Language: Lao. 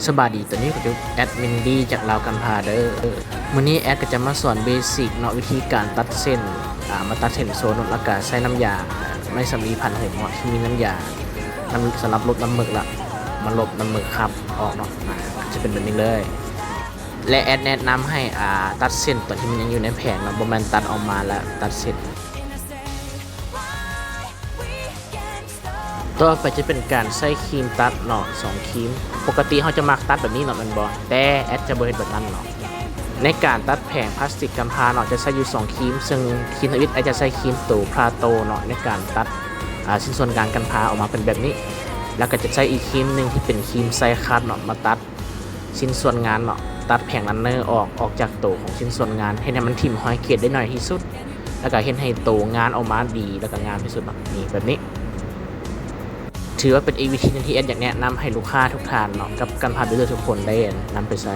ສະບາຍດີ ຕອນນີ້ກໍຢູ່ແອັດມິນດີຈາກລາວກຳພາເດີ. ມື້ນີ້ແອັດກໍຈະມາສອນເບສິກເນາະ ວິທີການຕັດເສັ້ນ ອ່າ ມາຕັດເສັ້ນໂຊເນາະ ແລ້ວກໍໃຊ້ນ້ຳຢາໄມ້ສຳລີພັນຫົວເນາະ ທີ່ມີນ້ຳຢາ ນ້ຳ ສຳລັບລົບນ້ຳເໝິກລະ ມາລົບນ້ຳເໝິກຄາບອອກເນາະ ອ່າ ຈະເປັນແບບນີ້ເລີຍ. ແລະ ແອັດແນະນຳໃຫ້ ອ່າ ຕັດເສັ້ນຕອນທີ່ມັນຍັງຢູ່ໃນແຜງເນາະ ບໍ່ແມ່ນຕັດອອກມາແລ້ວຕັດເສັ້ນ. ຕໍ່ໄປຈະເປັນການໃຊ້ຄຣີມຕັດເນາະ ສອງຄຣີມ. ປົກກະຕິເຮົາຈະມັກຕັດແບບນີ້ເນາະ ແມ່ນບໍ່? ແຕ່ແອັດຈະບໍ່ເຮັດແບບນັ້ນເນາະ. ໃນການຕັດແຜງພລາສຕິກກຳພາເນາະ ຈະໃຊ້ຢູ່ສອງຄຣີມ, ເຊິ່ງຄຣີມທຳອິດແອັດຈະໃຊ້ຄຣີມໂຕພຣາໂຕເນາະ ໃນການຕັດ ອ່າ ຊິ້ນສ່ວນງານກຳພາອອກມາເປັນແບບນີ້. ແລ້ວກໍຈະໃຊ້ອີກຄຣີມໜຶ່ງທີ່ເປັນຄຣີມໄຊຄັດເນາະ ມາຕັດ ຊິ້ນສ່ວນງານເນາະ ຕັດແຜງຣັນເນີອອກ ອອກຈາກໂຕຂອງຊິ້ນສ່ວນງານ ເຮັດໃຫ້ມັນຖິ້ມຮອຍເກດໄດ້ໜ້ອຍທີ່ສຸດ ແລ້ວກໍເຮັດໃຫ້ໂຕງານອອກມາດີ ແລ້ວກໍງາມທີ່ສຸດເນາະ ນີ້ ແບບນີ້. ຖືວ່າເປັນອີກວິທີໜຶ່ງທີ່ແອັດຢາກແນະນຳໃຫ້ລູກຄ້າທຸກທ່ານເນາະ ກັບກຳພາບິວເຕີທຸກຄົນໄດ້ນຳໄປໃຊ້.